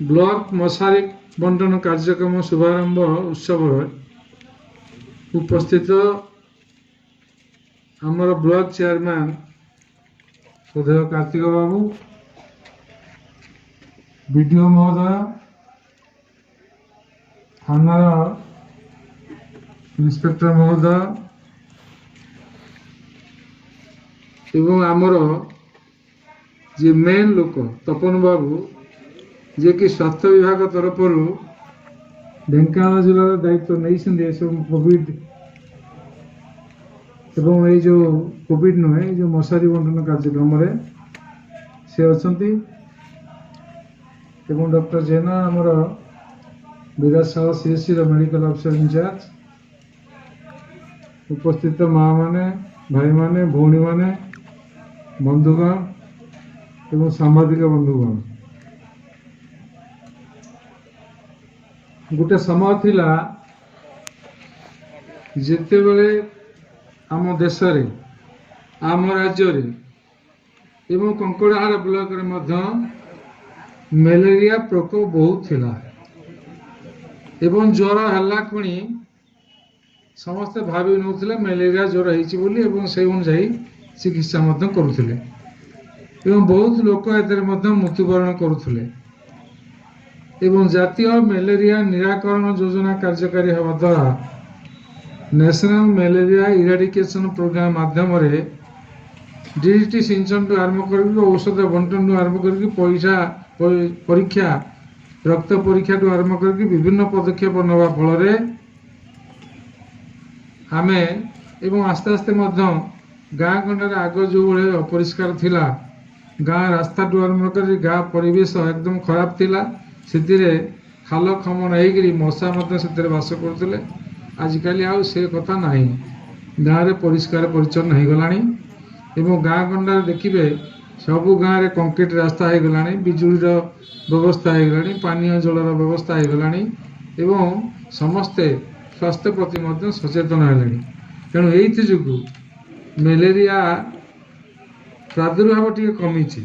Block ମଶାରୀ ବଣ୍ଟନ କାର୍ଯ୍ୟକ୍ରମ ଶୁଭାରମ୍ଭ ଉତ୍ସବରେ ଉପସ୍ଥିତ ଆମର ବ୍ଲକ ଚେୟାରମ୍ୟାନ୍ ଶ୍ରଦ୍ଧେୟ କାର୍ତ୍ତିକ ବାବୁ, ବିଡିଓ ମହୋଦୟ, ଥାନାର ଇନ୍ସପେକ୍ଟର ମହୋଦୟ ଏବଂ ଆମର ଯିଏ ମେନ୍ ଲୋକ ତପନ ବାବୁ, ଯିଏକି ସ୍ୱାସ୍ଥ୍ୟ ବିଭାଗ ତରଫରୁ ଢେଙ୍କାନାଳ ଜିଲ୍ଲାର ଦାୟିତ୍ୱ ନେଇଛନ୍ତି ଏସବୁ କୋଭିଡ଼ ଏବଂ ଏଇ ଯେଉଁ କୋଭିଡ଼ ନୁହେଁ, ଏଇ ଯେଉଁ ମଶାରୀ ବଣ୍ଟନ କାର୍ଯ୍ୟକ୍ରମରେ ସେ ଅଛନ୍ତି, ଏବଂ ଡକ୍ଟର ଜେନା ଆମର ବିରାଟଶାଳ ସିଏସ୍ସିର ମେଡ଼ିକାଲ ଅଫିସର ଇନଚାର୍ଜ, ଉପସ୍ଥିତ ମାଆମାନେ, ଭାଇମାନେ, ଭଉଣୀମାନେ, ବନ୍ଧୁଗଣ ଏବଂ ସାମ୍ବାଦିକ ବନ୍ଧୁଗଣ। ଗୋଟେ ସମୟ ଥିଲା ଯେତେବେଳେ ଆମ ଦେଶରେ, ଆମ ରାଜ୍ୟରେ ଏବଂ କଙ୍କଡ଼ାହାଡ଼ ବ୍ଲକରେ ମଧ୍ୟ ମ୍ୟାଲେରିଆ ପ୍ରକୋପ ବହୁତ ଥିଲା ଏବଂ ଜ୍ୱର ହେଲା ପୁଣି ସମସ୍ତେ ଭାବି ନେଉଥିଲେ ମ୍ୟାଲେରିଆ ଜ୍ୱର ହେଇଛି ବୋଲି ଏବଂ ସେଇ ଅନୁଯାୟୀ ଚିକିତ୍ସା ମଧ୍ୟ କରୁଥିଲେ ଏବଂ ବହୁତ ଲୋକ ଏଥିରେ ମଧ୍ୟ ମୃତ୍ୟୁବରଣ କରୁଥିଲେ। ଏବଂ ଜାତୀୟ ମ୍ୟାଲେରିଆ ନିରାକରଣ ଯୋଜନା କାର୍ଯ୍ୟକାରୀ ହେବା ଦ୍ୱାରା ନ୍ୟାସନାଲ୍ ମ୍ୟାଲେରିଆ ଇରାଡିକେସନ୍ ପ୍ରୋଗ୍ରାମ ମାଧ୍ୟମରେ ଡିଡିଟି ସିଞ୍ଚନଠୁ ଆରମ୍ଭ କରିକି ଔଷଧ ବଣ୍ଟନଠୁ ଆରମ୍ଭ କରିକି ପଇସା ପରୀକ୍ଷା, ରକ୍ତ ପରୀକ୍ଷାଠୁ ଆରମ୍ଭ କରିକି ବିଭିନ୍ନ ପଦକ୍ଷେପ ନେବା ଫଳରେ ଆମେ ଏବଂ ଆସ୍ତେ ଆସ୍ତେ ମଧ୍ୟ ଗାଁ ଗଣ୍ଡାରେ ଆଗ ଯେଉଁଭଳି ଅପରିଷ୍କାର ଥିଲା, ଗାଁ ରାସ୍ତାଠୁ ଆରମ୍ଭ କରି ଗାଁ ପରିବେଶ ଏକଦମ ଖରାପ ଥିଲା, ସେଥିରେ ଖାଲ ଖମଣ ହେଇକିରି ମଶା ମଧ୍ୟ ସେଥିରେ ବାସ କରୁଥିଲେ। ଆଜିକାଲି ଆଉ ସେ କଥା ନାହିଁ, ଗାଁରେ ପରିଷ୍କାର ପରିଚ୍ଛନ୍ନ ହେଇଗଲାଣି ଏବଂ ଗାଁ ଗଣ୍ଡାରେ ଦେଖିବେ ସବୁ ଗାଁରେ କଂକ୍ରିଟ ରାସ୍ତା ହେଇଗଲାଣି, ବିଜୁଳିର ବ୍ୟବସ୍ଥା ହେଇଗଲାଣି, ପାନୀୟ ଜଳର ବ୍ୟବସ୍ଥା ହେଇଗଲାଣି ଏବଂ ସମସ୍ତେ ସ୍ୱାସ୍ଥ୍ୟ ପ୍ରତି ମଧ୍ୟ ସଚେତନ ହେଲେଣି। ତେଣୁ ଏଇଥି ଯୋଗୁଁ ମ୍ୟାଲେରିଆ ପ୍ରାଦୁର୍ଭାବ ଟିକେ କମିଛି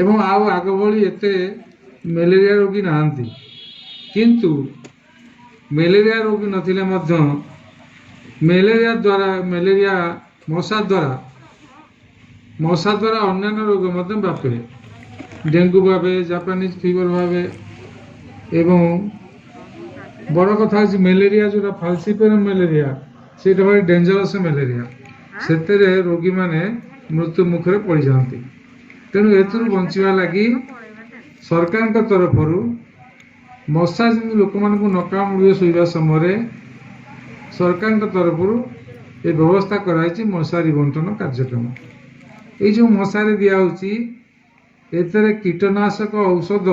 ଏବଂ ଆଉ ଆଗ ଭଳି ଏତେ ମ୍ୟାଲେରିଆ ରୋଗୀ ନାହାନ୍ତି। କିନ୍ତୁ ମ୍ୟାଲେରିଆ ରୋଗୀ ନଥିଲେ ମଧ୍ୟ ମ୍ୟାଲେରିଆ ଦ୍ୱାରା, ମ୍ୟାଲେରିଆ ମଶା ଦ୍ୱାରା, ମଶା ଦ୍ୱାରା ଅନ୍ୟାନ୍ୟ ରୋଗ ମଧ୍ୟ ବ୍ୟାପେ, ଡେଙ୍ଗୁ ଭାବେ, ଜାପାନିଜ ଫିଭର ଭାବେ। ଏବଂ ବଡ଼ କଥା ହେଉଛି ମ୍ୟାଲେରିଆ ଯେଉଁଟା ଫାଲସିପେରମ୍ ମ୍ୟାଲେରିଆ, ସେଇଟା ଭାରି ଡେଞ୍ଜରସ୍ ମ୍ୟାଲେରିଆ, ସେଥିରେ ରୋଗୀମାନେ ମୃତ୍ୟୁ ମୁଖରେ ପଡ଼ିଯାଆନ୍ତି। ତେଣୁ ଏଥିରୁ ବଞ୍ଚିବା ଲାଗି ସରକାରଙ୍କ ତରଫରୁ ମଶା ଯେମିତି ଲୋକମାନଙ୍କୁ ନ କାମୁଡ଼ିବେ ଶୋଇବା ସମୟରେ, ସରକାରଙ୍କ ତରଫରୁ ଏ ବ୍ୟବସ୍ଥା କରାଯାଇଛି ମଶାରୀ ବଣ୍ଟନ କାର୍ଯ୍ୟକ୍ରମ। ଏଇ ଯେଉଁ ମଶାରୀ ଦିଆହେଉଛି ଏଥିରେ କୀଟନାଶକ ଔଷଧ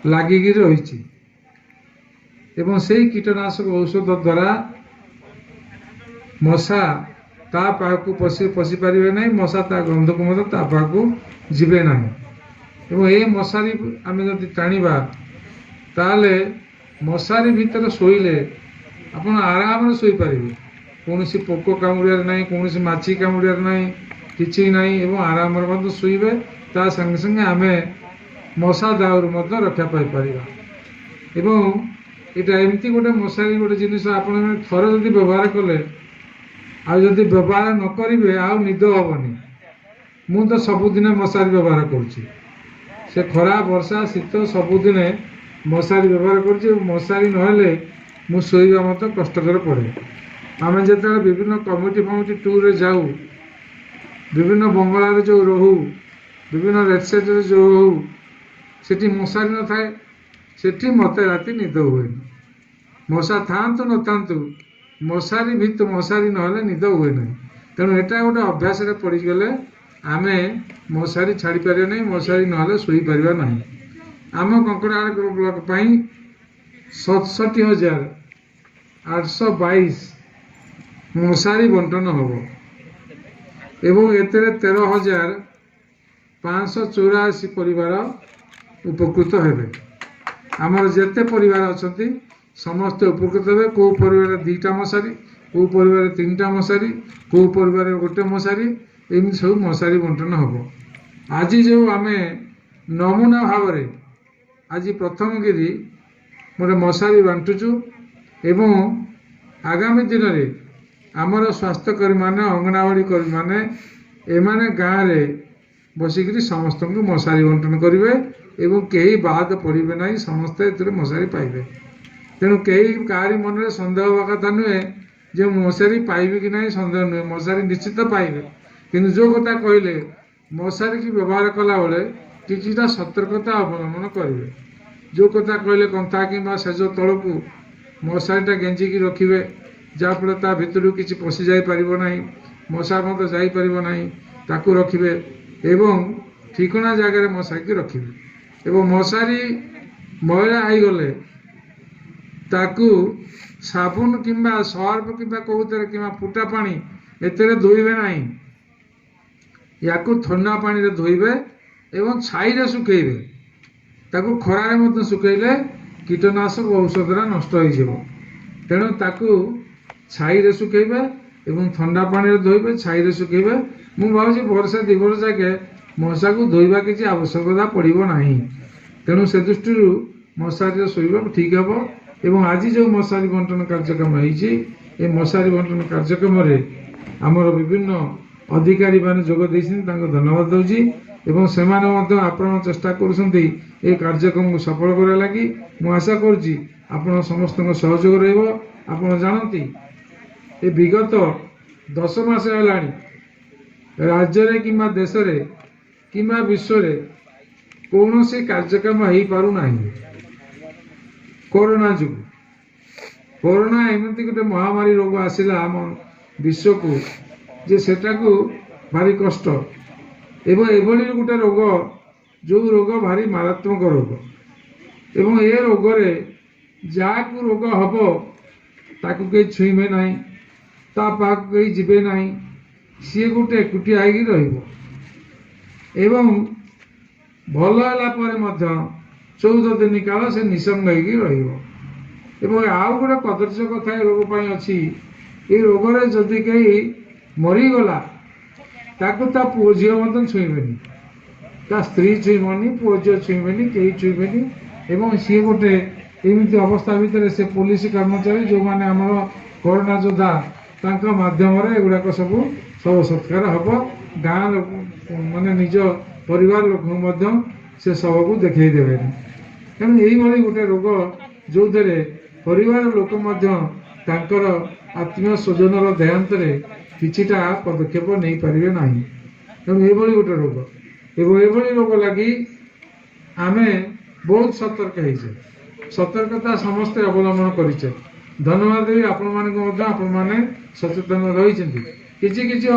ଲାଗିକି ରହିଛି ଏବଂ ସେଇ କୀଟନାଶକ ଔଷଧ ଦ୍ୱାରା ମଶା ତା ପାଖକୁ ପଶି ପାରିବେ ନାହିଁ, ମଶା ତା ଗନ୍ଧକୁ ମଧ୍ୟ ତା ପାଖକୁ ଯିବେ ନାହିଁ। ଏବଂ ଏ ମଶାରୀ ଆମେ ଯଦି ଟାଣିବା ତାହେଲେ ମଶାରୀ ଭିତରେ ଶୋଇଲେ ଆପଣ ଆରାମରେ ଶୋଇପାରିବେ, କୌଣସି ପୋକ କାମୁଡ଼ିବାର ନାହିଁ, କୌଣସି ମାଛି କାମୁଡ଼ିବାର ନାହିଁ, କିଛି ନାହିଁ ଏବଂ ଆରାମରେ ମଧ୍ୟ ଶୋଇବେ। ତା ସାଙ୍ଗେ ସାଙ୍ଗେ ଆମେ ମଶା ଦାଉରୁ ମଧ୍ୟ ରକ୍ଷା ପାଇପାରିବା। ଏବଂ ଏଇଟା ଏମିତି ଗୋଟେ ମଶାରୀ ଗୋଟେ ଜିନିଷ, ଆପଣ ଥରେ ଯଦି ବ୍ୟବହାର କଲେ ଆଉ ଯଦି ବ୍ୟବହାର ନ କରିବେ ଆଉ ନିଦ ହେବନି। ମୁଁ ତ ସବୁଦିନେ ମଶାରୀ ବ୍ୟବହାର କରୁଛି, ସେ ଖରା ବର୍ଷା ଶୀତ ସବୁଦିନେ ମଶାରୀ ବ୍ୟବହାର କରୁଛି। ଏବଂ ମଶାରୀ ନହେଲେ ମୁଁ ଶୋଇବା ମଧ୍ୟ କଷ୍ଟକର ପଡ଼େ। ଆମେ ଯେତେବେଳେ ବିଭିନ୍ନ କମିଟି ଫମିଟି ଟୁର୍ରେ ଯାଉ, ବିଭିନ୍ନ ବଙ୍ଗଳାରେ ଯେଉଁ ରହୁ, ବିଭିନ୍ନ ରେସେଟରେ ଯେଉଁ ରହୁ, ସେଠି ମଶାରୀ ନଥାଏ, ସେଠି ମୋତେ ରାତି ନିଦ ହୁଏନି। ମଶା ଥାଆନ୍ତୁ ନଥାନ୍ତୁ ମଶାରୀ ଭିତ ମଶାରୀ ନହେଲେ ନିଦ ହୁଏ ନାହିଁ। ତେଣୁ ଏଇଟା ଗୋଟେ ଅଭ୍ୟାସରେ ପଡ଼ିଗଲେ ଆମେ ମଶାରୀ ଛାଡ଼ିପାରିବା ନାହିଁ, ମଶାରୀ ନହେଲେ ଶୋଇପାରିବା ନାହିଁ। ଆମ କଙ୍କଡ଼ାହାଡ଼ ବ୍ଲକ ପାଇଁ 67,822 ମଶାରୀ ବଣ୍ଟନ ହେବ ଏବଂ ଏଥିରେ 13,584 ପରିବାର ଉପକୃତ ହେବେ। ଆମର ଯେତେ ପରିବାର ଅଛନ୍ତି ସମସ୍ତେ ଉପକୃତ ହେବେ। କେଉଁ ପରିବାରରେ 2ଟା ମଶାରୀ, କେଉଁ ପରିବାରରେ 3ଟା ମଶାରୀ, କେଉଁ ପରିବାରରେ ଗୋଟେ ମଶାରୀ, ଏମିତି ସବୁ ମଶାରୀ ବଣ୍ଟନ ହେବ। ଆଜି ଯେଉଁ ଆମେ ନମୁନା ଭାବରେ ଆଜି ପ୍ରଥମ କିରି ଗୋଟେ ମଶାରୀ ବାଣ୍ଟୁଛୁ ଏବଂ ଆଗାମୀ ଦିନରେ ଆମର ସ୍ୱାସ୍ଥ୍ୟକର୍ମୀମାନେ, ଅଙ୍ଗନବାଡ଼ି କର୍ମୀମାନେ ଏମାନେ ଗାଁରେ ବସିକିରି ସମସ୍ତଙ୍କୁ ମଶାରୀ ବଣ୍ଟନ କରିବେ ଏବଂ କେହି ବାଦ ପଡ଼ିବେ ନାହିଁ, ସମସ୍ତେ ଏଥିରେ ମଶାରୀ ପାଇବେ। ତେଣୁ କେହି କାହାରି ମନରେ ସନ୍ଦେହ ହେବା କଥା ନୁହେଁ ଯେ ମଶାରୀ ପାଇବେ କି ନାହିଁ, ସନ୍ଦେହ ନୁହେଁ, ମଶାରୀ ନିଶ୍ଚିତ ପାଇବେ। କିନ୍ତୁ ଯେଉଁ କଥା କହିଲେ, ମଶାରୀକି ବ୍ୟବହାର କଲାବେଳେ କିଛିଟା ସତର୍କତା ଅବଲମ୍ବନ କରିବେ। ଯେଉଁ କଥା କହିଲେ, କନ୍ଥା କିମ୍ବା ଶେଯ ତଳକୁ ମଶାରୀଟା ଗେଞ୍ଜିକି ରଖିବେ, ଯାହାଫଳରେ ତା ଭିତରକୁ କିଛି ପଶି ଯାଇପାରିବ ନାହିଁ, ମଶା ମଧ୍ୟ ଯାଇପାରିବ ନାହିଁ, ତାକୁ ରଖିବେ ଏବଂ ଠିକଣା ଜାଗାରେ ମଶାରୀକି ରଖିବେ। ଏବଂ ମଶାରୀ ମଇଳା ହେଇଗଲେ ତାକୁ ସାବୁନ କିମ୍ବା ସର୍ଫ କିମ୍ବା କେଉଁଥିରେ କିମ୍ବା ଫୁଟା ପାଣି ଏଥିରେ ଧୋଇବେ ନାହିଁ, ୟାକୁ ଥଣ୍ଡା ପାଣିରେ ଧୋଇବେ ଏବଂ ଛାଇରେ ଶୁଖେଇବେ। ତାକୁ ଖରାରେ ମଧ୍ୟ ଶୁଖେଇଲେ କୀଟନାଶକ ଔଷଧଟା ନଷ୍ଟ ହେଇଯିବ। ତେଣୁ ତାକୁ ଛାଇରେ ଶୁଖେଇବେ ଏବଂ ଥଣ୍ଡା ପାଣିରେ ଧୋଇବେ, ଛାଇରେ ଶୁଖେଇବେ। ମୁଁ ଭାବୁଛି ବର୍ଷେ 2 ବର୍ଷ ଯାକେ ମଶାକୁ ଧୋଇବା କିଛି ଆବଶ୍ୟକତା ପଡ଼ିବ ନାହିଁ। ତେଣୁ ସେ ଦୃଷ୍ଟିରୁ ମଶାରୀରେ ଶୋଇବା ଠିକ୍ ହେବ। ଏବଂ ଆଜି ଯେଉଁ ମଶାରୀ ବଣ୍ଟନ କାର୍ଯ୍ୟକ୍ରମ ହେଇଛି, ଏ ମଶାରୀ ବଣ୍ଟନ କାର୍ଯ୍ୟକ୍ରମରେ ଆମର ବିଭିନ୍ନ ଅଧିକାରୀମାନେ ଯୋଗ ଦେଇଛନ୍ତି, ତାଙ୍କୁ ଧନ୍ୟବାଦ ଦେଉଛି। ଏବଂ ସେମାନେ ମଧ୍ୟ ଆପ୍ରାଣ ଚେଷ୍ଟା କରୁଛନ୍ତି ଏ କାର୍ଯ୍ୟକ୍ରମକୁ ସଫଳ କରିବା ଲାଗି। ମୁଁ ଆଶା କରୁଛି ଆପଣ ସମସ୍ତଙ୍କ ସହଯୋଗ ରହିବ। ଆପଣ ଜାଣନ୍ତି, ଏ ବିଗତ 10 ମାସ ହେଲାଣି ରାଜ୍ୟରେ କିମ୍ବା ଦେଶରେ କିମ୍ବା ବିଶ୍ୱରେ କୌଣସି କାର୍ଯ୍ୟକ୍ରମ ହେଇପାରୁନାହିଁ କରୋନା ଯୋଗୁଁ। କରୋନା ଏମିତି ଗୋଟେ ମହାମାରୀ ରୋଗ ଆସିଲା ଆମ ବିଶ୍ୱକୁ ଯେ ସେଟାକୁ ଭାରି କଷ୍ଟ, ଏବଂ ଏଭଳି ଗୋଟେ ରୋଗ ଯେଉଁ ରୋଗ ଭାରି ମାରାତ୍ମକ ରୋଗ, ଏବଂ ଏ ରୋଗରେ ଯାହାକୁ ରୋଗ ହେବ ତାକୁ କେହି ଛୁଇଁବେ ନାହିଁ, ତା ପାଖକୁ କେହି ଯିବେ ନାହିଁ, ସିଏ ଗୋଟେ ଏକୁଟିଆ ହେଇକି ରହିବ। ଏବଂ ଭଲ ହେଲା ପରେ ମଧ୍ୟ 14 ଦିନ କାଳ ସେ ନିସଙ୍ଗ ହେଇକି ରହିବ। ଏବଂ ଆଉ ଗୋଟେ କଦର୍ଯ୍ୟ କଥା ଏ ରୋଗ ପାଇଁ ଅଛି, ଏ ରୋଗରେ ଯଦି କେହି ମରିଗଲା ତାକୁ ତା ପୁଅ ଝିଅ ମଧ୍ୟ ଛୁଇଁବେନି, ତା ସ୍ତ୍ରୀ ଛୁଇଁବନି, ପୁଅ ଝିଅ ଛୁଇଁବେନି, କେହି ଛୁଇଁବେନି। ଏବଂ ସିଏ ଗୋଟେ ଏମିତି ଅବସ୍ଥା ଭିତରେ ସେ ପୋଲିସ କର୍ମଚାରୀ ଯେଉଁମାନେ ଆମର କରୋନା ଯୋଦ୍ଧା, ତାଙ୍କ ମାଧ୍ୟମରେ ଏଗୁଡ଼ାକ ସବୁ ଶବ ସତ୍କାର ହେବ। ଗାଁ ଲୋକ ମାନେ ନିଜ ପରିବାର ଲୋକଙ୍କୁ ମଧ୍ୟ ସେ ଶବକୁ ଦେଖେଇ ଦେବେନି। ତେଣୁ ଏଇଭଳି ଗୋଟେ ରୋଗ ଯେଉଁଥିରେ ପରିବାର ଲୋକ ମଧ୍ୟ ତାଙ୍କର ଆତ୍ମୀୟ ସ୍ୱଜନର ଦେହାନ୍ତରେ କିଛିଟା ପଦକ୍ଷେପ ନେଇପାରିବେ ନାହିଁ। ତେଣୁ ଏଇଭଳି ଗୋଟେ ରୋଗ, ଏବଂ ଏଭଳି ରୋଗ ଲାଗି ଆମେ ବହୁତ ସତର୍କ ହେଇଛେ, ସତର୍କତା ସମସ୍ତେ ଅବଲମ୍ବନ କରିଛେ। ଧନ୍ୟବାଦ ଦେବି ଆପଣମାନଙ୍କୁ ମଧ୍ୟ, ଆପଣମାନେ ସଚେତନ ରହିଛନ୍ତି। କିଛି କିଛି